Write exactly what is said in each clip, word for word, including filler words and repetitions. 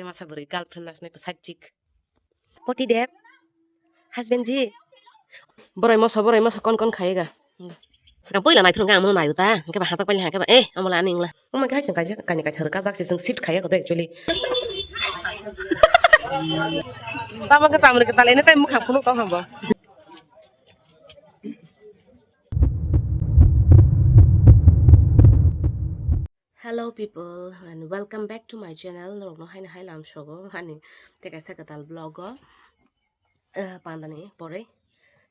Masa bwrwi girlfriend nasnai bwsai chik. Poti dep. Husband ji. Borai moso, borai moso, kon kon khaiga. Swkang poila naiphuru ang mono naio ta. Hwnkhe ba hachak paila hwnkhe ba, eh, omola ani wngla. Omo khe hai chwng kaisa kainwi kaithar kajak se chwng shift khaiya koto actually. Tamo khe chamri kwtal ene tai mukhang phunuk tong hambo. Hello people and welcome back to my channel. Norokno haino hai lam sogo ani tei kaisa kwtal vlog o, eh, pandani pore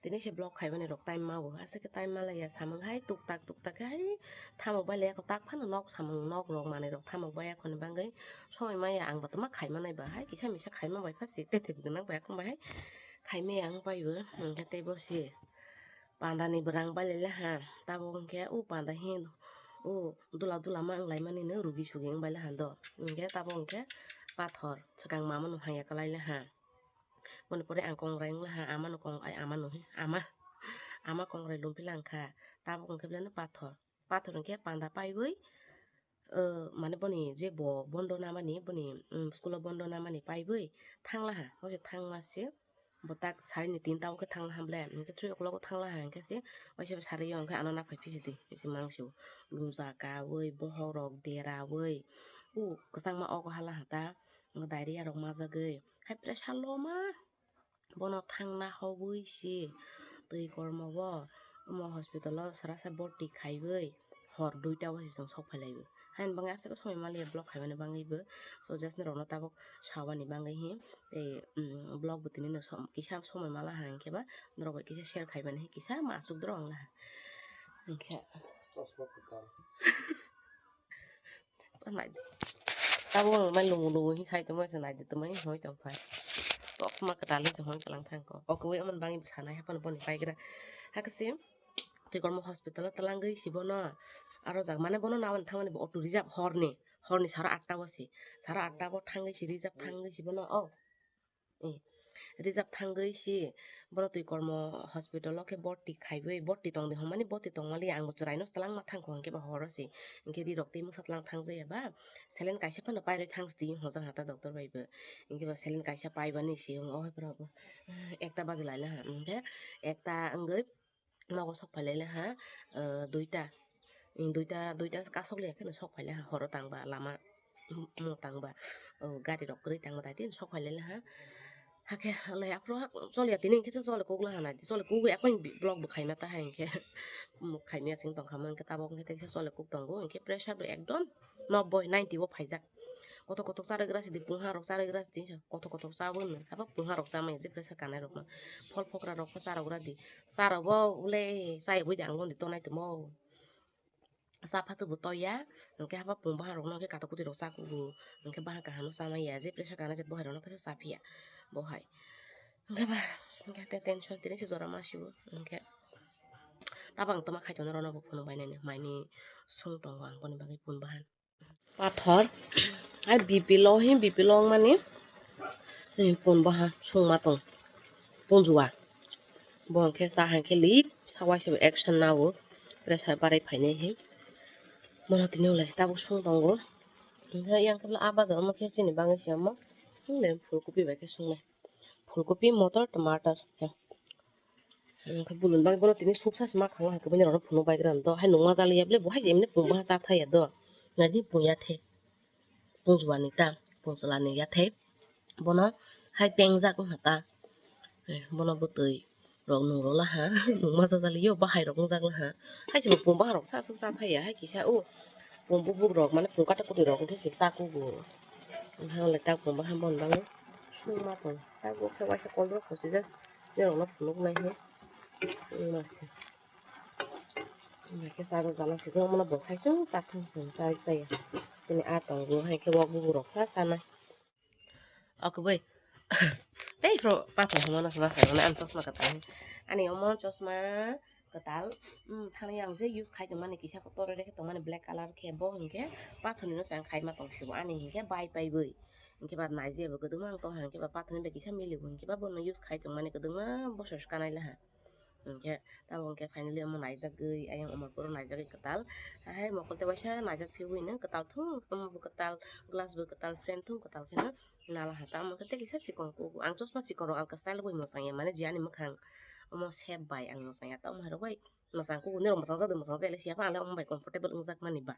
tini se vlog khaimani rok time ma o, aswk khe time ma laiya samung hai tuk tak tuk tak khe hai thamok bai laiya, tak phano nok samung nok rok manwi rok thamok bai ya khoni bagwi somoi maya, ang bo tongma khaima nai ba hai kisa misa khaima bai kha si tete gwnang bai khong bai hai khaimaya ang bai bo, hwnkhe tei bo si. Panda ni bwrang bai lai ha, tabuk hwnkhe o panda hin o dula dula ma wng lai mani no rugi sugi wng bai lai ha do, hwnkhe tabuk hwnkhe pathor swkang mama no haya kwlai lai ha. Boni pore ang kongrai wng lai ha, ama no kong ai ama no ama ama kongrai lum phi lang kha, tabuk hwnkhe belai no pathor, pathor hwnkhe panda paiwi, eh, mane boni je bo bondo namani, boni, mm, school o bondo namani paiwi thangla ha, hose thangma se bo tak sari ni tinta o khe thangla ha ble, hwnkhe three o'clock o thangla ha, hwnkhe se waisa sari o hwnkhe ano naphai phisi di, hisi mangsi o luja kawi, bohok rok derawi, u kwchangma ogo hala ha ta, diarrhea rok majagwi hai pressure low ma. Bono thangna hogwi si twi kormo o, omo hospital o sara sa borti khaiwi hor duita o se chwng sok phai lai o. Haini bagwi aswk somoi maliya vlog khaimani bagwi bo. So just norokno tabuk sabani bagwi hi tei, mm, vlog bo tini no som-, kisa somoi mala ha hwnkhe ba norok bai kisa share khaimani hi kisa ma aswk doro wng la ha. Hwnkhe. Chosma kwtal. Nai. Tabuk ang mai lungo lungo hin sai tongma se nai de tongma hin hoi tong phai. Chosma kwtal hin se hoi tong thang ko. O kwbui amon bangwi bwsa nai hapan boni paigra. Hakhe se twi kormo hospital o twlangwi si bono. Aro jak mane bono nawan thangmani bo auto reserve horni. Horni sara atta o si. Sara atta o thangwi si reserve thangwi si bono. O. Eh, reserve thangwi si bono twi kormo hospital o khe borti khaiwi, borti tongdi hwnmani borti tongmali ang bo chwraino twlangma thangkho hwnkhe ba horo si. Hwnkhe rirok twi mungsa twlang thangjaya ba, saline kaisa phano pairwi thangsti hwnjak ha ta doctor bai bo. Hwnkhe ba saline kaisa paibani si o hai phano ekta baji laila ha. Hwnkhe ekta wngwi nogo sok phai lai ha, eh, duita. Duita, duita kasok liya kheno sok phai lai ha, horo tangba lama, mo tangba, oh, gari rok kwrwi tangma dai tini sok phai lai ha. Hakhe lai aphuru hak choliya tini hwnkhe se chole kuk la ha nai, chole kuk ekbai vlog bo khaima ta hai hwnkhe. Khaimya sing tong kha mo hwnkhe tabok hwnkhe teksa chole kuk tongo hwnkhe pressure bo ekdom noboi, ninety o phaijak. Kothok kothok charwgra sidi, pungha rok charwgra sidi, kothok kothok chawi hwnwi. Abo pungha rok chamaya je pressure kanai rokno. Phol phokra rok khe charwgra di. Chara bo ule chayagwi di ang bondi tonai tongmo. Cha phatwi bo toya, hwnkhe haba pung bahan rokno khe katok kwtwi rok cha kugo. Hwnkhe bahan kaham no chamaya je pressure kanai je bohai rokno khe cha phiya. Bohai. Hwnkhe ba, hwnkhe te tension tini se jora ma sio. Hwnkhe tabang toma khai tongnai rokno bo phunuk bai nai mai mi sung tongo ang boni bagwi pun bahan. Pathor. Hai B P low hi, B P low wngmani. Pun baha sungma tong. Punjua. Bo hwnkhe cha hwnkhe li, sa waisa bo action nao. Pressure barai phainai hi. Mono tini ulai tabuk sung tongo. Hwnkhe yang khe a bazar omo khe chini bagwi se omo. Hwnle phulkopi bai khe sungnai. Phulkopi, motor, tomator. Hwnkhe bulun bagwi bono tini supsa se ma khango hai khe bini rokno phunuk bai gra do. Hai nungma jaliya bole bo hai se emni pung baha cha thaya do. Nadi pung ya the. Pung juani ta, pung chalani ya the. Bono hai pengjak wngkha ta. Eh, bono bwtwi rok nung rw laha. Nungma cha jaliyo bahai rok wngjak laha. Hai se bo pung baha rok sa aswk cha thaya hai kisa o. Pung bubuk rok mane pung katok kwtwi rok wngkhe se cha kugo. Wngkha hwnle tak pung baha bono bagwi sungma tong. Tak boksa waisa koldrok kho se just. Norokno phunuknai he. Wngma se. Wngma khe chajak jala se. Omono bo saichung chathang se chajak jaya. Chini a tongo, hai khe wak bubu rok kha chanai. Ok bai. Tei phro pathor hwnmano se ma khaimani ani chosma kwtal. Ani omo chosma kwtal. Hmm, thani ang je use khai tongmani kisa kotor re khe tongmani black color khe bo hinkhe pathorni no se ang khaima tong sibo ani hinkhe bai pai bui. Hinkhe ba naijebo kwdwma ang tong hinkhe ba pathorni bai kisa milibo hinkhe ba bono use khai tongmani kwdwma bosor se kanai laha. Hwnkhe tabuk hwnkhe finally omo naijagwi, ayang Amarpuro naijagwi kwtal. Hai mokol tei waisa naijak phiyogwi no kwtal thung, omo bo kwtal, glass bo kwtal, frame thung kwtal kheno nala hata. Omo khe tei kisa chikon kugo. Ang chosma chikon rok alka style bai mwchang ya, mane je ani mwkhang omo shape bai ang mwchang ya. Ta omo hai rok bai mwchang kugo, nirok mwchang jak de mwchang jak le siya pha, ang le omo bai comfortable wngjak mani ba.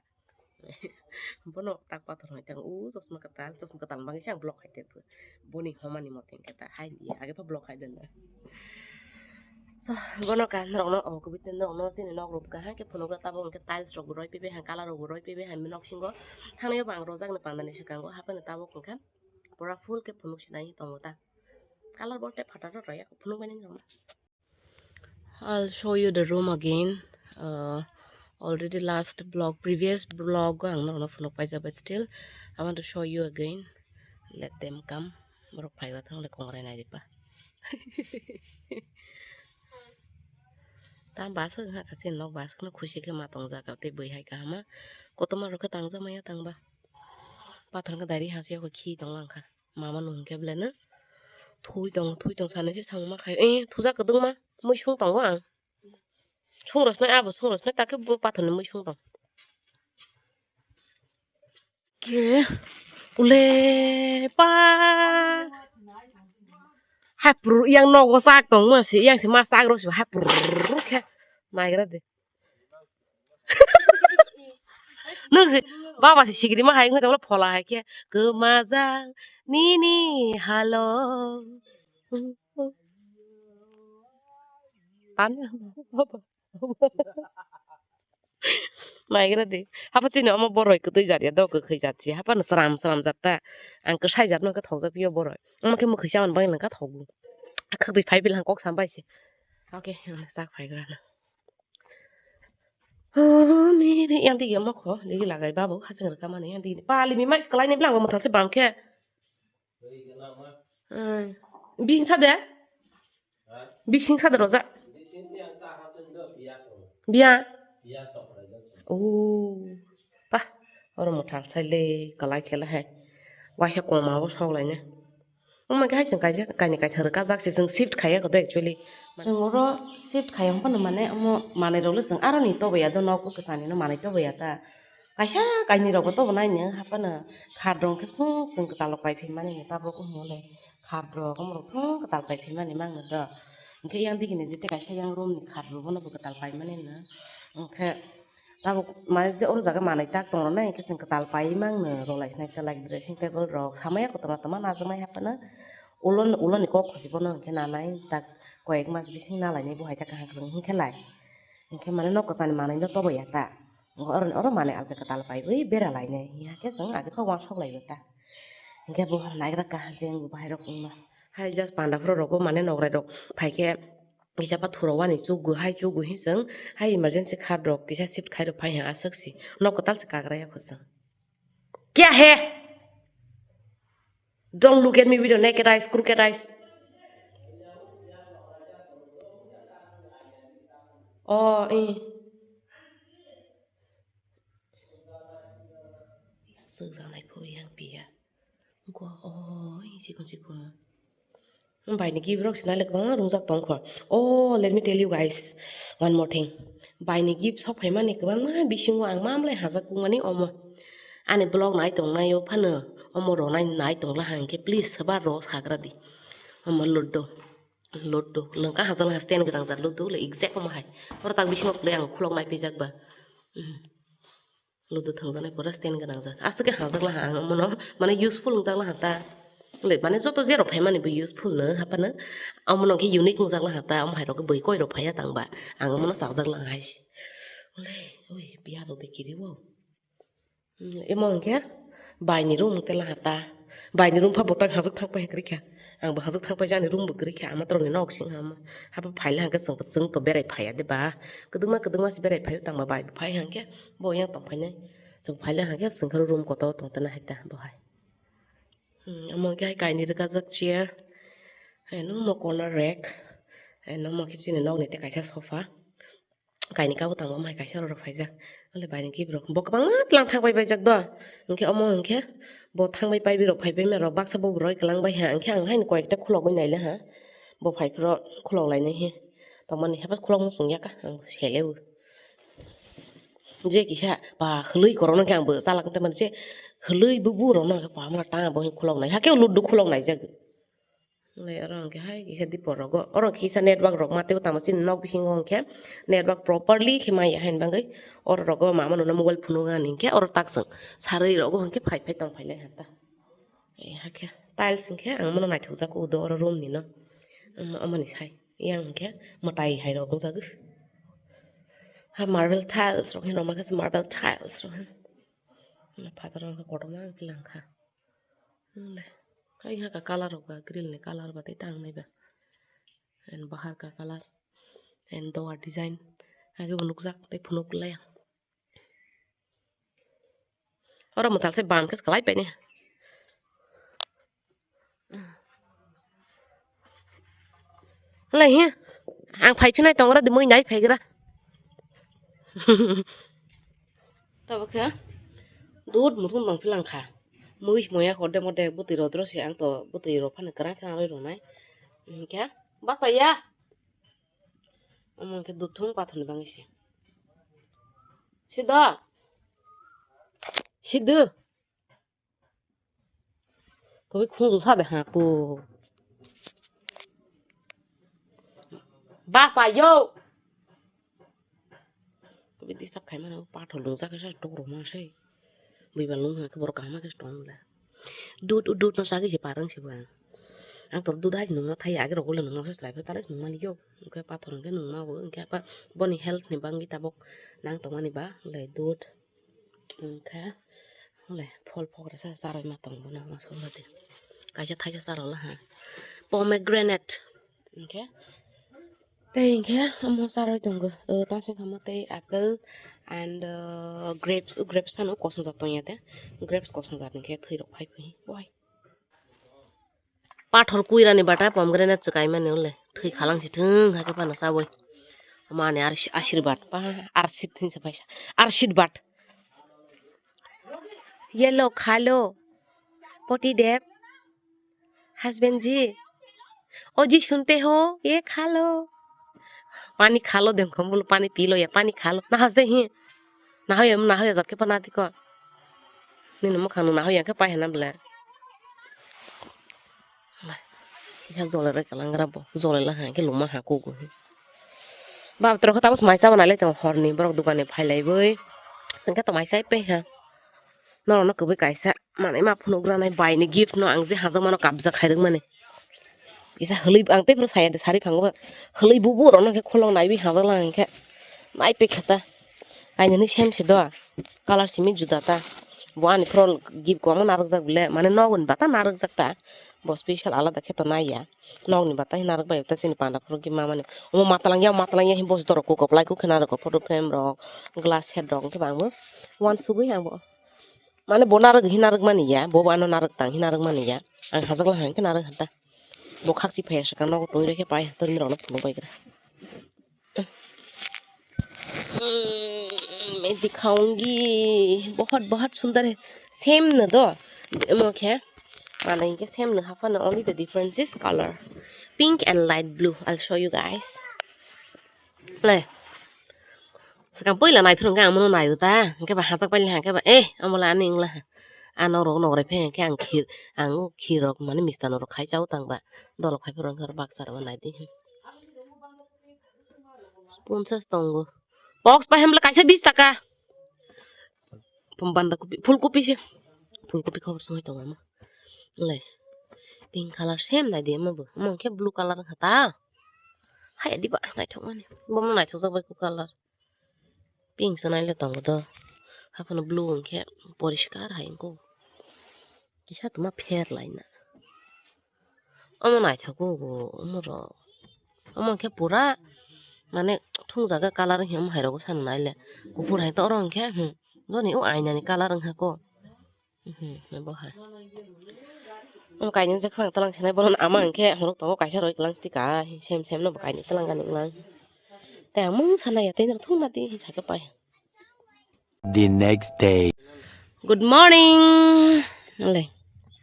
Bono tak pathor hai tang, o chosma kwtal, chosma kwtal bagwi se ang block khai tepho. Boni homani mote hwnkhe ta hai liya, age pha block khai dena. So, bono ka norokno, o, kubui norokno chini nok rwkha, hwnkhe phunukra tabuk hwnkhe tiles rok bo roi pibe, hang colour rok bo roi pibe, hang nok singo thangnaio bo ang rojak ni panda ni swkango, haphano tabuk hwnkhe pura full khe phunuk sinai tongo ta. Colour bo tei phataro rwya, phunuk mani norokno. I'll show you the room again. Uh, already last vlog, previous vlog o ang norokno phunuk paijak, but still I want to show you again. Let them come. Borok phaigra thang le kongrai nai dipa. Ta bus wngkha kaisa nok bus no khusi khe ma tongjak tei bui hai kahama kotorma rok khe tangjak maya tangba. Pathor khe dari hasiya khe khi tonglang kha. Mama nung hwnkhe belai no thui tong thui tong sanai se samung ma khai. Eh, thujak kwdwngma mui sung tongo ang. Sung rwsnai abo sung rwsnai ta khe bo pathor ni mui sung tong. Khe ule pa. Hai pru yang nogo sak tong ma se yang se ma sak ro se hai pru khe. Naigra de. Nung si baba si sigiri ma hai ngai tonglo phola hai khe kwmajang nini halo. Tan baba. Naigra di. Hapa chini omo boroi kwtwi jat ya do kwkhwi jat si. Hapa no sram sram jat ta. Ang kwsai jat no khe thokjak pio boroi. Omo khe mwkhwi chamani bagwi lang kha thogo. Khwtwi phai bilang kok sam bai se. Okay, ang sak phai gra na. Oh, miri yang digi mokho, digi lagai babu, haching rwkha mani yang digi. Pali mi mais kalai ni blang mwthal se bang khe. Hmm. Bising sa de? Bising sa de roja? Biya? Oh. Pah, oro mwthal sai le kalai khela hai. Waisa koma bo sok lai na. Wngma khe hai chwng kaisa kainwi kaithar kajak se, chwng shift khaiya kho de actually. Chwng oro shift khaiya hwn phano mane omo manwi rok le chwng aroni toboya do, nok kwchani no manwi toboya ta. Kaisa kainwi rok bo tobonai no haphano khardong khe sung chwng kwtal rok pai phi mani no tabuk wngya le khardok omo rok thung kwtal pai phi mani mang no do. Hwnkhe yang digi ni jete kaisa yang room ni khardok bono bo kwtal pai mani no. Hwnkhe Tabuk mane je oro jaga manwi tak tong rwnai, hwnkhe chwng kwtal paiwi mangno rwlai sinai ta like dressing table rok samaya kotorma tongma najaknai haphano ulo, uloni kok khosi bono hwnkhe nanai tak koyek mas bising nalainai bo hai ta kaham kwrwng hwnkhe lai. Hwnkhe mane nok kwchani manwino toboya ta. Hwnkhe oro, oro manwi alka kwtal paiwi bera lainai hwnkhe chwng age khe uansuk laibo ta. Hwnkhe bo naigra kaha jeng bo bahai rok wngma. Hai just panda phuru rogo mane nograi rok phaikhe. Kisa pathuro wani chugu hai chugu hi chwng hai emergency khardok kisa shift khairok phai ha aswk si nok kwtal se kagra ya kho chwng. Kya hai? Don't look at me with your naked eyes, crooked eyes. Oh, eh. Sukjaknai phu yang piya. Go, oh, sikon sikon. Baini gift rok sinai le kwbangma rungjak tongkho. Oh, let me tell you guys one more thing. Baini gift sok phaimani kwbangma bisingo ang mamlai hajak kukmani omo. Ani vlog nai tongnai o phano omo ronai nai tongla hangkhe please swbar ro sagra di. Omo Ludo. Ludo. Nang ka hajak stand gwnang jat Ludo le exact omo hai. Oro tak bisingo kwlwi ang khulok nai pijak ba. Hmm. Ludo thangjaknai pura stand gwnang jak. Aswk khe hangjakla ha ang omono, mane useful wngjakla ha ta. Le, mane joto jerok phaimani bo useful no, haphano omono khe unique wngjakla ha ta, omo hai rok khe bui koi rok phaiya tang ba. Ang omono chakjakla ha hai se. Ole, oi, biya rok de kiri o. Hmm, emo hwnkhe baini room tela ha ta. Baini room pha bwtang hajak thang pai kwrwi kha. Ang bo hajak thang pai jani room bo kwrwi kha. Ama torokni nok sing ha omo. Habo phaila hwnkhe chwng, chwng to berai phaiya de ba. Kwdwkma kwdwkma se berai phaio tang ba bai bo phai hwnkhe. Bo yang tong phainai. Chwng phaila hwnkhe chwng khe room kotor tong tana hai ta bo hai. Hmm, omo khe hai kainwi rwkajak chair. Hai no mo corner rack. Hai no mo khe chini nokni tei kaisa sofa. Kainwi kabo tango omo hai kaisa rok phaijak. Ole baini gift rok bo kwbangma tlang thang pai paijak do. Hwnkhe omo hwnkhe bo thang pai pai birok phai pai ma rok baksa bo roi kwlang bai ha. Hwnkhe ang haino koi ekta khulogwi naile ha. Bo phai phuru khulok lainai he. Tongmani haphai khulokma chwng ya kha, ang sele bo. Je kisa ba hului korokno khe ang bo chalak tongmani, je hului bubu rokno khe pamra ta bo khuloknai, hakhe ludu khuloknai jak. Lai oro hwnkhe hai kisa dipor rogo, oro kisa network rok ma teibo tamo chini nok bisingo hwnkhe network properly khe maya haini bagwi oro rogo mama nuna mobile phunukgani hwnkhe oro tak chwng sarwi rogo hwnkhe phai phai tong phai lai ha ta. Eh, hakhe tiles hwnkhe ang mono naithokjak udo oro room ni no. Omo, omoni sai yang hwnkhe mwtai hai rok wngjago. Ha marble tiles rok hin roma khe marble tiles rok hin. Phatar rok kotorma wng philang kha. Hinle. Hai ha ka colour rok ba grill ni colour ba tei tang nai ba. And bahar ka colour. And dogar design. Age bo nukjak tei phunuk lai ang. Oro mwtal se bam khe kwlai paini. Lai hi. Ang phai phinai tong oro de mui nai phai gra. Tabo khe dud muthung tong philang kha. Mui moya horde morde bwtwi rodro se ang to bwtwi rok phano kwrang khe nang roi rwnai. Hinkhe bachaya. Omo hinkhe dud thung pathorni bagwi se. Sido. Sido. Kobi khunju sa de ha ko. Basa yo. Kobi disturb khai mano pathor lungjak khe sa tok rok ma sei. Bui ba lung ha khe borok kaham khe tong le. Dud u dud no sagwi se parang se bo ang. Ang tor dud hai nungma thai age rok le nungma se slai phe talai nungma liyo. Hwnkhe pathor hwnkhe nungma bo hwnkhe apa boni health ni bagwi tabok nang tongmani ba le dud. Hwnkhe le phol phokra sa charwi ma tong bono ma solo de. Kaisa thaisa charwla ha. Pomegranate. Hwnkhe tei hwnkhe omo charwi tongo. O tang sing kha mo tei apple and, uh, grapes, grapes phano kosongjak tongya de. Grapes kosongjak hwnkhe thwi rok phai phai. Wai. Pathor kuirani bata pomegranate chwkaimani ule thwi khalang si thung hakhe phano chabwi. Mani ar-, ashirbad pa arsit hinsa paisa. Arshidbad. Yellow khalo. Poti dep. Husband ji. O ji sunte ho, ye khalo. Pani khalo dem khambul pani pilo ya pani khalo. Na has de hi. Na hoya, na hoya jat khe pa na tiko. Nini mukhang nung na hoya khe pai hana bla. Kisa jole roi kalang gra bo. Jole la ha khe luma ha kugo hi. Bab toro khe tabos mai chaba nai le tong horni borok dukani phai lai boi. Chwng khe to mai chai pe ha. Norok no kwbui kaisa. Manwi ma phunuk granai bai ni gift no ang je hajak mano kabjak khairwk mani. Kisa hwnwi ang tei phuru saya de sari phango ba hwnwi bubu rok no khe kholong naiwi hajak lang khe nai pe khe ta. Kainwi sem se do colour simi juda ta. Bo ani phuru gift kwbangma narwk jak bile mane nogo ni bata narwk jak ta. Bo special alada khe to nai ya. Nog ni bata hi narwk bai ta chini panda phuru gift ma mani. Omo matlang ya matlang ya hi bos dorok kuk koplai kuk khe narwk photo frame rok glass set rok hwnkhe bang bo wansugwi ang bo. Mane bo narwk hi narwk mani ya, bo bo ano narwk tang hi narwk mani ya. Ang hajak lang hang khe narwk hata. Bo khakchi phai aswk ang nogo tongwi rw khe pai torni rok no phunuk bai gra. मैं दिखाऊंगी, बहुत बहुत सुंदर है। Same no do. Omo khe. Mane hinkhe same no haphano, only the difference is color. Pink and light blue. I'll show you guys. Le. Swkang puila naiphuru hwnkhe ang mano naio ta. Hwnkhe ba hachak paili hwnkhe ba, eh, omola ani wngla. Ano rok nograi phai hwnkhe ang khir, ang khir rok mane mista norok khai chao tang ba. Dolok phai phuru hwnkhe oro baksa rok naidi. Sponsors tongo. Box pai hemle kaisa bis taka. Pum banda kopi, phul kopi se. Phul kopi khobor songwi tongo ama. Le. Pink color same naidi ama bo. Omo hwnkhe blue color wngkha ta. Hai diba naithok mani. Bomo naithok jak bai kuk colour. Pink se nai le tongo do. Haphano blue hwnkhe poriskar hai wngkho. Kisa tongma pher laina. Omo naithogo bo omo rok. Omo hwnkhe pura mane thungjaga colour wngkhe omo hai rogo sano nai le. Kuphur hai to oro hwnkhe hmm. Joni o aina ni colour wngkha ko. Mhm, bo hai. Omo kainwi je khwlai twlang sinai bono ama hwnkhe horok tongo kaisa roi twlang stika sem sem no bo kainwi twlang gani wnglang. Tei ang mung sana ya tei no thung na di hin sakhe pai. The next day. Good morning. Le.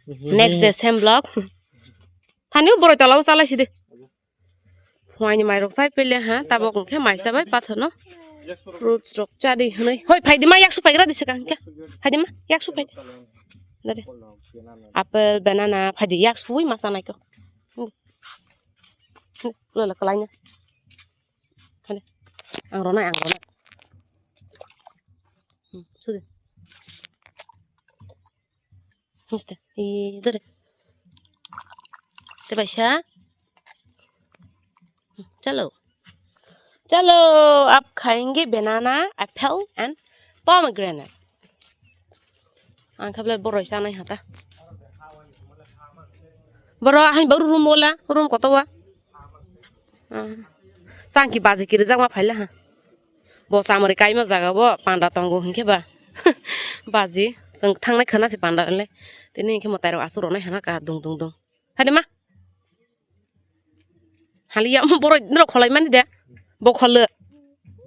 Next day same vlog. Thani boroi tola o chalai sidi. Huaini mairok chai pele ha, tabok hwnkhe maisa bai pathono fruits rok chadi hwnwi. Hoi, phaidi ma, yaksu paigra di swkang hwnkhe. Phaidi ma, yaksu phaidi. Dare. Apple, banana, phaidi yaksu wi ma chanai kho. Lola kalaina. Hadi. Ang ronai, ang ronai. Hmm, sudi. Mister, i dare. Te baisa. Chalo. Chalo, aap khayenge banana, apple and pomegranate. Ang khablai boroi chanai hata. Boro, ahai, boro room wala, room koto wa. Ah. Changki baji kiri jakma phaila ha. Bo chamari kaima jaga bo panda tongo hinkhe ba. Baji, chwng thangnai khwna se panda le. Tini hinkhe mwtai rok aswk ronai hana ka dung dung dung. Hade ma. Hali ya mo boroi nrok kholai mani de. Bo kholo.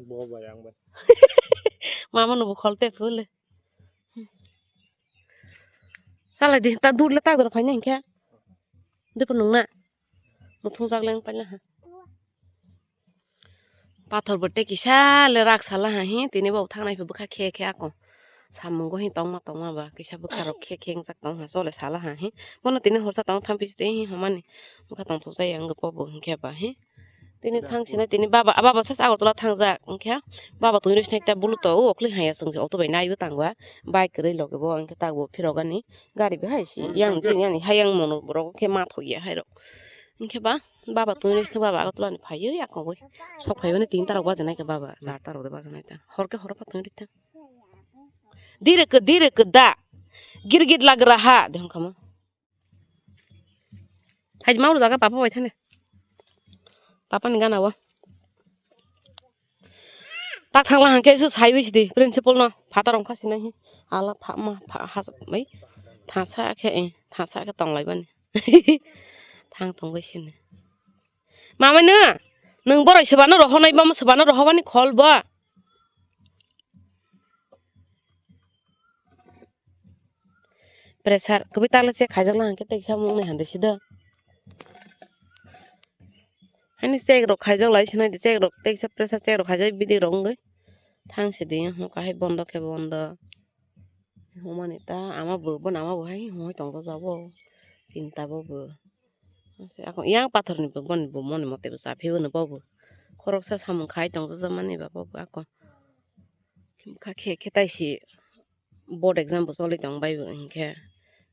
Bo bai ang bai. Mama no bo khol te phule. Salai di, ta dur le ta dur phaina hinkhe. Dipor nung na. Muthung jak leng paila ha. Pathor bo tei kisa le rak sala ha hi, tini bo thangnai phi bwkha khe khe ako. Samung go hi tongma tongma ba, kisa bwkha rok khe khe wngjak tong ha, chole sala ha hi. Bono tini horsa tong tham pisi tei hi homani. Bwkha tong thok jaya wngwi pobo hinkhe ba hi. Tini thang sina tini baba, baba sas Agartala thangjak hinkhe. Baba twi rwsnai ta bulu to, o okli haya chwng je auto bai naiwi tangwa. Bike kwrwi logi bo hinkhe ta bo phirogani. Gari bo hai si yang chini ani hayang mono borok khe ma thok ya hai rok. Hinkhe ba. Baba twi rwsno baba Agartala ni phaiwi yakungwi. Sok phaiwi tini tarok bajanai khe baba, char tarok de bajanai ta. Hor khe horo pha twi rwita. Dire khe, dire khe da. Gir git lag raha de hongkha mo. Hai ma uru jaga papa bai thane. Papa ni gana wa. Tak thangla hangke su sai wi sidi principal no phatar ongkha sinai hi. Ala pha ma pha ha mai. Thasa khe, eh, thasa khe tonglai bani. Thang tongwi sini. Mama no, nwng boroi swbano rohornai bamo swbano rohobani khol bo. Pressure kwbwi takle check khaijak lang khe teksa mung nai hande sido. Hani check rok khaijak lai sinai di check rok teksa pressure check rok khaijak bidi rok wngwi. Thang sidi ho kahai bondo khe bondo. Humani ta ama bo, bono ama bo hai hoi tong jabo. Chinta bo bo. Ase ako yang pathor ni bo, boni bo moni mote bo cha phio no bo bo. Khoroksa samung khai tong jajamani ba bo bo ako. Kha khe khe tai si board exam bo choli tong bai bo hinkhe.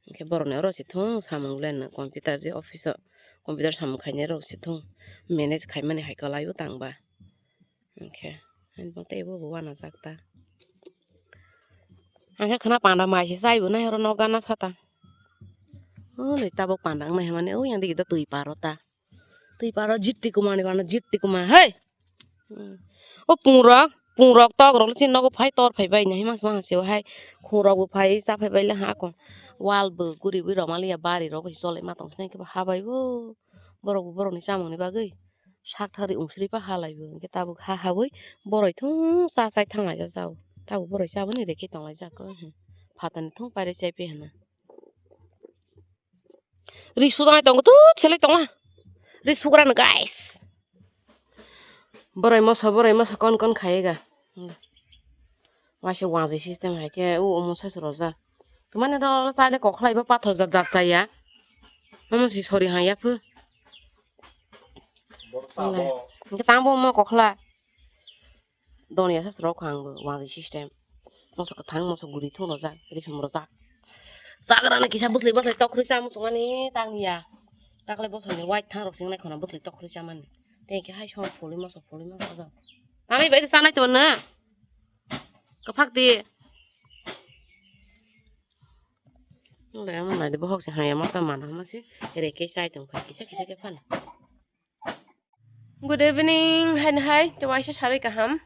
Hinkhe borok ni oro si thung samung le no computer je office o computer samung khainai rok si thung manage khaimani hai kwlai o tang ba. Hinkhe, ani bo tei bo bo uanajak ta. Ang khe khwna panda mai se chai bo nai oro nok gana sata. Oi, tabok panda wngnai hwnmani, oi, yang digi do twi paro ta. Twi paro jit tikuma ni panda, jit tikuma, hei! Hmm. O pungrok, pungrok tok rok chini nogo phai tor phai bai nai, himang sima hangse o hai khungrok bo phai cha phai bai le ha ko. Wal bo guri ui rok maliya bari rok bai chole ma tong sinai khe bo ha bai bo. Borok bo borok ni chamung ni bagwi. Sak thari ungsri pa halaibo, hinkhe tabuk ha hawi boroi thung cha chai thang laijak jao. Tabuk boroi chaboni rekhe tong laijak kho, hmm. Phatani thung pairwi chai pe hwnna. Ri sujaknai tongo, tut selai tongla. Ri sugrano, guys. Boroi moso, boroi moso kon kon khaiga. Waisa wangji system hai khe, o omo sai se rojak. Tumani ro chale kokhlai bo pathor jat jat chaya. Omo si sori hang ya phu. Hinkhe tamo omo kokhla. Doni asa rok ang bo wangji system. Moso kwthang, moso guri thung rojak, rifim rojak. Chagrano kisa bwsli bwsli tokrwi cha muchungmani tangya. Takle bosoni white thang rok sing nai khono bwsli tokrwi chamani. Tei khe hai song phulwi moso phulwi ma rojak. Tangwi bai chanai to na. Kaphak di. Nole amo nai de bohok se haya masa mana masi reke chai tong phai kisa kisa khe phano. Good evening, hai hai, te waisa sarui kaham.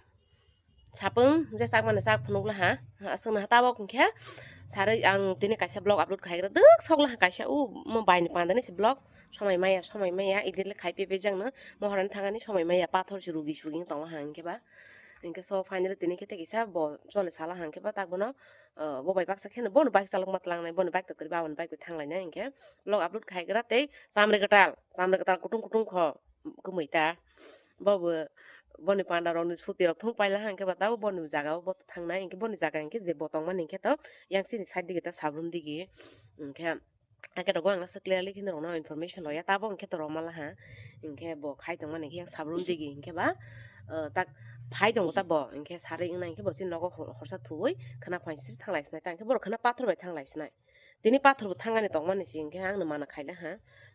Sapung, je sak mane sak phunuk laha. Ha, aswk na tabok hwnkhe. Sarui ang tini kaisa vlog upload khaigra duk sok laha kaisa u mo bai ni panda ni se vlog. Somai maya, somai maya, edit le khai pe bejang no. Mohorani thangani somai maya, pathor se rugi sugi tong laha hwnkhe ba. Hwnkhe so finally tini khe te kisa bo chole sala hwnkhe ba tak bono, uh, bo bai baksa khe no bono bike chalok ma tlang nai, bono bike to kwrwi ba, bono bike to thang lai nai hwnkhe vlog upload khaigra tei chamre kwtal, chamre kwtal kutung kutung kho. kwmwi ta. Bo bo boni panda rokni suti rok thung paila ha, hwnkhe ba tabuk boni jaga o bo thangnai, hwnkhe boni jaga hwnkhe je bo tongmani hwnkhe to yang chini side digi ta sabrum digi. Hwnkhe hwnkhe rogo ang aswk clearly khe norokno information rwya, tabuk hwnkhe to rwmala ha. Hwnkhe bo khai tongmani hwnkhe yang sabrum digi hwnkhe ba, uh, tak phai tongo ta bo, hwnkhe sarwi wngna hwnkhe bo chini nogo hor-, horsa thuwi khwna phansiri thanglai sinai ta, hwnkhe borok khwna pathor bai thanglai sinai. Tini pathor bo thangani tongmani se hwnkhe ang no mana khaila ha.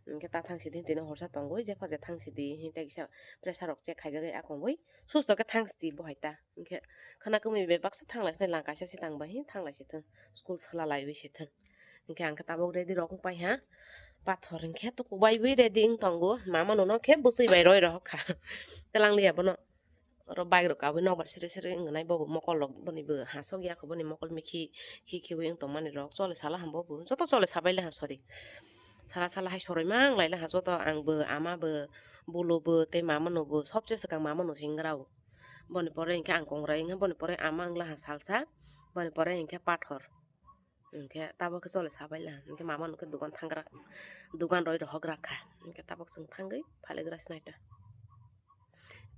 Hwnkhe ta thang sidi tini horsa tongwi jepha je thang sidi hwnkhe kisa pressure rok check khaijagwi akongwi susto khe thang sidi bo hai ta. Hwnkhe khwna kwmwi bai baksa thanglai sinai lang kaisa se tang bai hi thanglai se thung. School swla laiwi se thung. Hwnkhe ang khe tabuk ready rok wng pai ha. Pathor hwnkhe tuku bai wi ready wng tongo. Mama nono khe bwswi bai roi rohok kha. Twlang liya bono. Oro bike rok kabui nokbar siri siri wng nai bobo mokol rok boni bo hasok ya kho boni mokol mikhi khi khiui wng tongmani rok chole sala ham bobo joto chole sabai le ha sorry sala sala hai soroi mang lai le ha joto ang bo ama bo bulu bo tei mama no bo sobse swkang mama no se wng rao boni pore hwnkhe ang kongrai wngkha boni pore ama wng la ha salsa boni pore hwnkhe pathor. Hwnkhe tabuk khe chole sabai la, hwnkhe mama no khe dogan thangra, dogan roi rohok rakha, hwnkhe tabuk chwng thangwi phailagra sinai ta.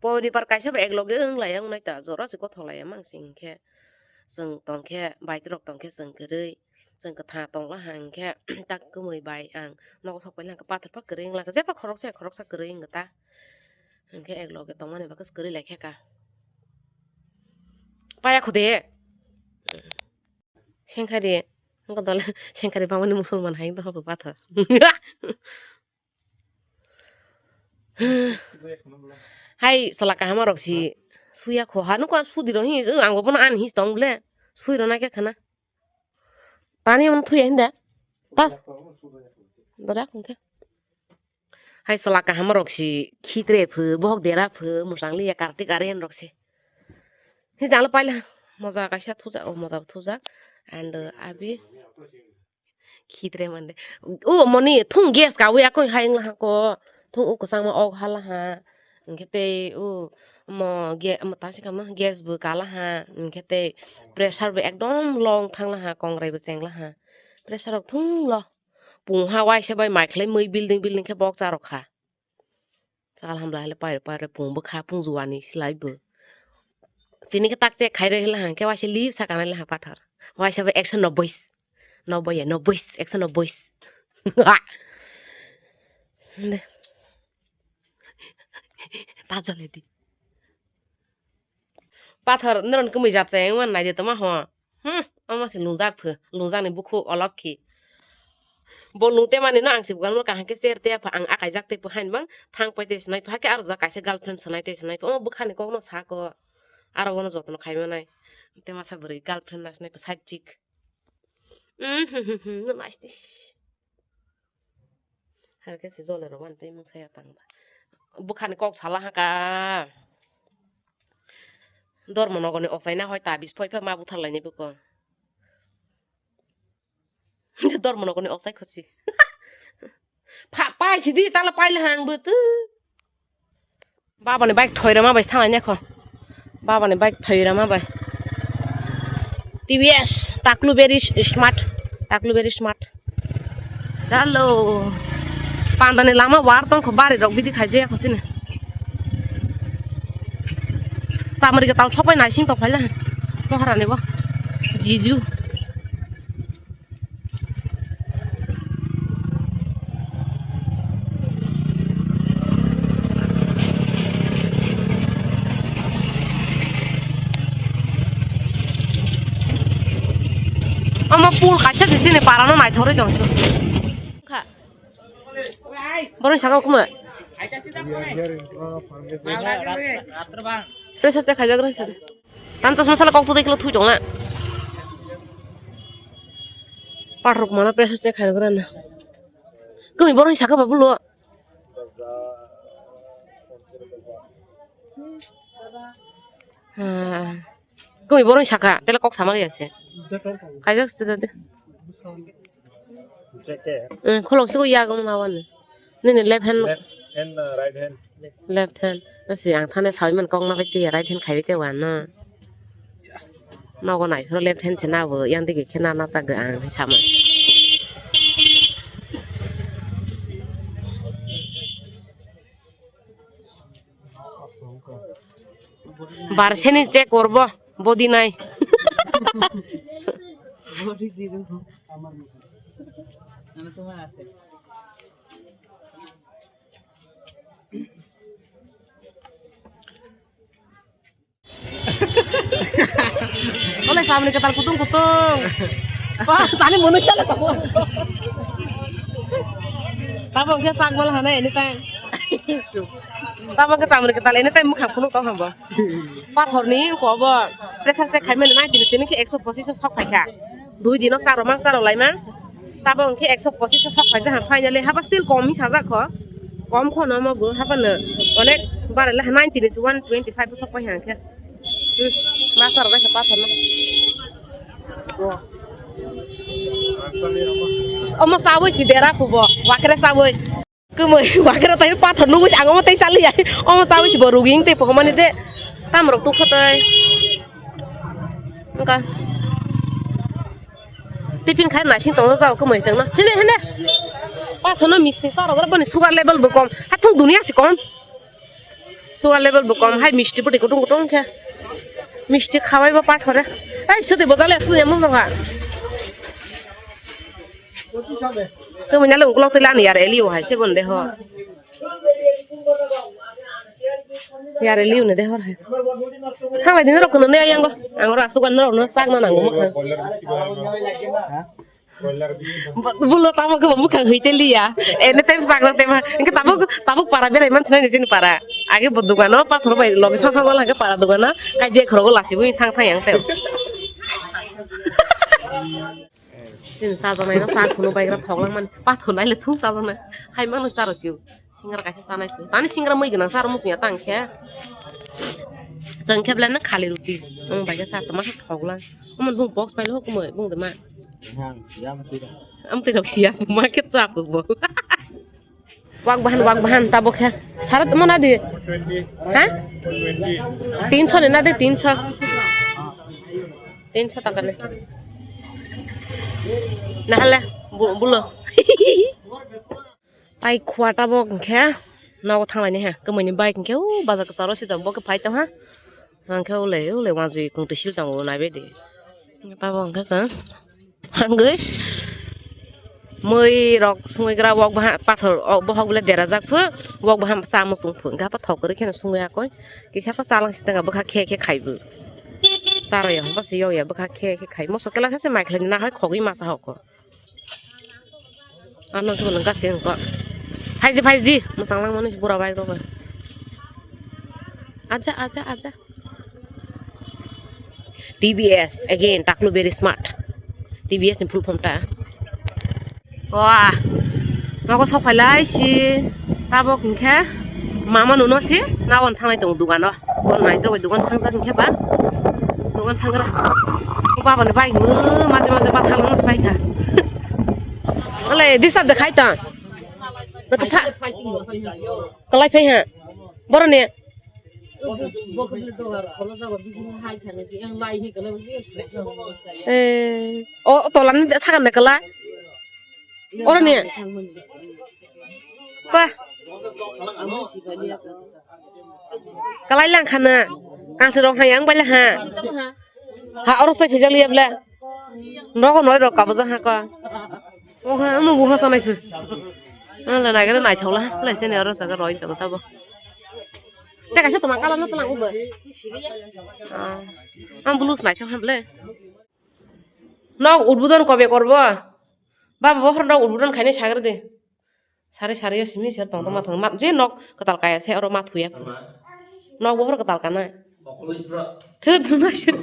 Poribar kaisa bo ekloge wng laiya wng nai ta, jora se gothok laiya mang se hwnkhe chwng tongkhe baitorok tongkhe chwng kwrwi, chwng kwthang tongla ha hwnkhe tak kwmwi bai ang nogo sok paila hwnkhe pathor pha kwrwi wng lakha, jepha khoroksa khoroksa kwrwi wng ta, hwnkhe ekloge tongmani bagwi kwrwi laikha ka. Paya kho de. Sengkari, wngkha dole, sengkari bangmani musulman hai wngtong kho pathor. Hai, sala kaham rok si suya kho ha, nukho sudi rok hi, ang bo bono ani hi tong ble, sui rok na khe khana. Tani omo thuya hinda, tas, dora kho khe. Hai sala kaham rok si khitre phu, bohok dera phu, mwsang liya karti karen rok si. Hi jalo paila moja kaisa thujak, o moja bo thujak. And, uh, abi khitre mande. O moni thung gas kawi akoi hai wngla ha ko. Thung o kwchangma ok hala ha. Hwnkhe tei o mo ge-, mo ta se kamo gas bo kala ha. Hwnkhe tei pressure bo ekdom long thangla ha, kongrai bo chengla ha. Pressure rok thung lo. Pungha waisa bai mai khlai mui building building khe bok cha rok kha. Chal hamla hile pairo pairo pung bwkha pung juani silai bo. Tini khe tak chek khai rw hila hang khe waisa lip saka nai laha pathor. Waisa bai ekso nobboi. Nobboi ya, nobboi, ekso nobboi. De. Ta jole di. Pathor noron kwmwi japsa wngmani naidi tongma ho. Hmm, omo se lungjak pho, lungjak ni bukhuk olok khi. Bo lungte mani no ang se bugan kaham khe cher te apha ang akaijak te pho hain bang thang pai te sinai pho, hakhe aro jak kaisa girlfriend sinai te sinai pho, omo bwkha ni kok no sa ko. Aro bono jotono khai manai. Te masa bwrwi girlfriend na sinai pho side chick. Hmm, hmm, hmm, hmm, no nice this. Hai khe se jole rw mani tei mung saya tang ba. Bwkhani kok sala ha ka. Dormo nogoni okchai na hoi ta bis phoi pha ma buthar lainai buko. Dormo nogoni okchai khosi. Pha pai sidi tala pai la hang butu. Baba ni bike thoi rama bai thang anya kho. Baba ni bike thoi rama bai. T V S, taklu very s-, smart. Taklu very smart. Chalo. Panda ni lama war tong kho bari rok bidi khai jaya kho sini. Samari ga tal sopai nai sing to phaila. Mohara ni bo. Jiju. Omo pool kaisa se chini parano naithogwi tong. Kha. Boroni saka o kuma. Pressure check khaijak rw sadi. Tam chosma sala kok tu dei kilo thui tongna. Pathor kumano pressure check khairok rana. Kumi boroni saka ba bulo. Ah. Kumi boroni saka tele kok sama liya se. Khaijak se dade. J K. Eh, kholok se ko ya gong na wan. Nini left hand. Left hand, uh, right hand. Left hand. Nasi ang thane sawi man kok na bai te right hand khai bai te wan no. Nogo nai phuru left hand se na bo yang digi khe na na chak ang sama. Bar seni check korbo, body nai. Ole samni ketal kutung kutung. Wah, tani manusia le tabo. Tabo ke sak mal hana anytime. Tabo ke samni ketal anytime mukhang phunuk tong hambo. Pathor ni ko bo pressure check khai mani nai tini tini ke ekso pochis sok khai kha. Dui din o charo mang charo lai mang. Tabo hwnkhe ekso pochis sok phaijak ha finally, haba still kom hi sajak kho. Kom kho no mo bo haba no onek bare le ninety ni one twenty five sok pai hangkhe. Hmm, ma sar bai kha pathor no. Omo saboi si dera khubo, wakre saboi. Kemoi wakre tai pathor nugui si ang omo tei sali ya. Omo saboi si bo ruging tei pohomani de. Tamrok tu khotai. Engka. Tiffin khai naising tong jao kemoi chang na. Hene hene. Pathono misti sarok boni sugar level bo kom. Hathung dunia si kom. Sugar level bo kom hai misti bwtwi kutung kutung khe. Misti khawai bo pathore. Ei sudi bo jale sudi emon dong ha. Kemoi nalo ukolok twi lani yar elio hai se bon de ho. Yare liu ne de hor hai. Thanglai dini rok kono ne ayang go. Ang oro asuk an rok no sak na nango mukhang. Bulo tamo ke mukhang hoi te liya. Ene tem sak na tema. Engke tabuk tabuk para berai man sinai ni jini para. Age bo dugano pathor bai loge sa sa jala ke para dugano. Kai je khoro go lasi bui thang thang yang te. Chini chajaknai no cha khunu baigra thok langmani pathor nai le thung chajaknai hai mano charo sio singra kaisa chanai thung tani singra mui gwnang charo muchung ya tang khe chwng khe belai no khali roti wng bai khe cha tongma khe thok lang omo bung box pai le hok mui bung de ma. Ang twi rok ya ma khe cha puk bo. Wak bahan, wak bahan, tabok khe. Sara tamo na di? Ha? Tinso ni na di, tinso. Tinso taka ni. Nahale, bu-, bulo. Tai khua tabok khe. Nogo thanglai ni ha. Kemoi ni bike khe, u, bazar kwcharo si tong, bo khe phai tong ha. Jang khe ulai, ulai wanjui kung twi sil tongo, nai bai di. Tabok khe chwng. Hangwi mui rok sungwi gra wok baha pathor o bohok bole derajak phu wok baha cha muchung phu hwnkhe pathor kwrwi kheno sungwi akoi kisa khe chalang siteng bwkha khe khe khaibu charwi ya hwnba se yokya bwkha khe khe khai moso kela se mai khlai na hai khogwi masa hoko ano khe bolong gasi wngkha phaidi phaidi mwchang langmani bura bai rok bai aja aja aja. T B S again, Taklu very smart. T B S ni full form ta. Wah, nogo sok phailai si tabok hwnkhe mama nuno si nawan thanglai tongo dogano. Bon nai tongo dogan thangjak hwnkhe ba dogan thangra. Baba ni bike bo maje maje bathang no pai kha. Ole disturb de khai ta. Kalai phai ha. Boroni. Eh, o tolani sagan de kala. Oroni. Pa. Kalai lang khana. Kansi rong hayang bala ha. Ha oro sai phijak liya bla. Nogo noi rok kabaja ha ko. O ha, ano buha sanai khe. Ala naikhe naithok la, lai sini oro jaga roi tongo tabo. Te kaisa toma kala no tlang ubo. Ah, ang blues naithok ham le. Nok udbudon kobe korbo? Baba bokhorno nok udbudon khainai sagre de. Sari sari o simi ser tong tong ma thang ma je nok kwtal kaya se oro ma thuya. Nok bokhor kwtal kana. Thut na sir.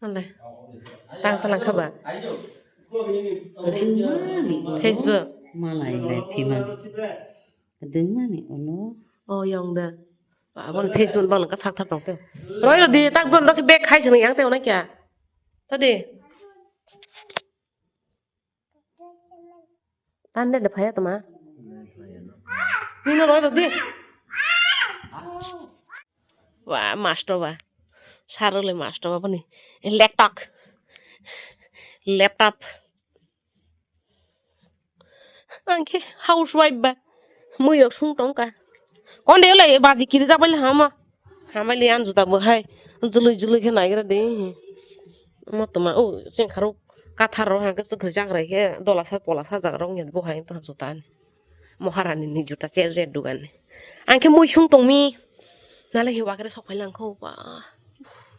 Ale. Tang talang kha ba? Kadungmani ulo. Facebook. Malai lai phiman. Kadungmani ulo. O yong da. Abon Facebook bang ka sak thap tong te. Roi ro di tak bon ro ki bag khai sini yang te ona kya. Tadi. Tande de phaya toma. Nino roi rodi. Wa master ba. Sarole master ba bani. Laptop. Laptop. Angke housewife ba. Mui yok sung tongka. Konde le baji kiri jabal hama. Hamali an juta bo hai. Jului jului khe naigra de. Ma tuma o sengkharok kathar ro hangke chwkhri chakrai khe dola sa pola sa jaga rok bo hai to juta ani. Moharani ni juta cher cher dugan. Angke mui sung tongmi. Nale hi wakre sok phai langkho ba.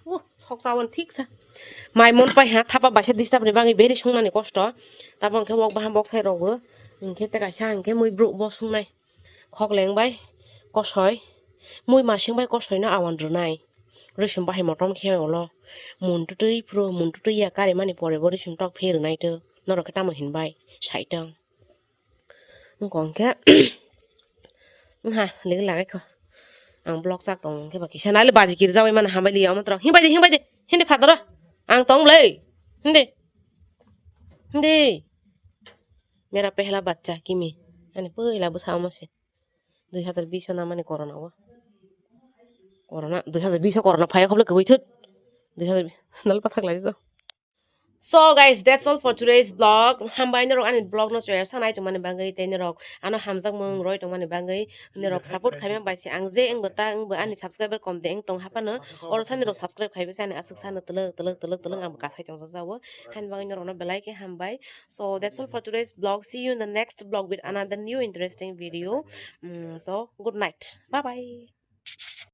Uh, sok chawan thik sa. Mai mon pai ha thapa baisa disturb ni bagwi beri sungnani kosto. Tabo angke wok baham bok sai rogo. Angke te kaisa angke mui bro bo sungnai. Khokleng bai kosoi, mui masing bai kosoi no awan rwnai. Rwsum bahai motom khe olo. Mun twtwi phuru, mun twtwi ya kari mani pore bo rwsum tok phe rwnai to. Norok khe tamo hinbai, sai tong. Wngkha hwnkhe, wngha, ligi lagai kho. Ang vlog chak tong khe ba kisa nai le baji kiri jagwi mani hambai liya omo tro. Himbai de, himbai de, hindi phataro. Ang tong le. Hindi. Hindi. Mera pehla bachcha kimi. Ani puila bwsa omo se. Dui hazar bish o namani corona o. Corona, dui hazar bish o corona phai khoblo kwbwi thut. Dui hazar bish nal pathak lai jo. So guys, that's all for today's vlog. Hambai norok ani vlog no choya sanai tongmani bagwi tei norok ano hamjakmung roi tongmani bagwi norok support khaimani bai se ang je wngbo ta wngbo ani subscriber kom de wng tong haphano oro sani rok subscribe khaibai se ani aswk sano twlwk twlwk twlwk twlwk ang bo kasai tongjajago. Haini bagwi norok no belai khe hambai. So that's all for today's vlog. See you in the next vlog with another new interesting video. Mm, so good night. Bye bye.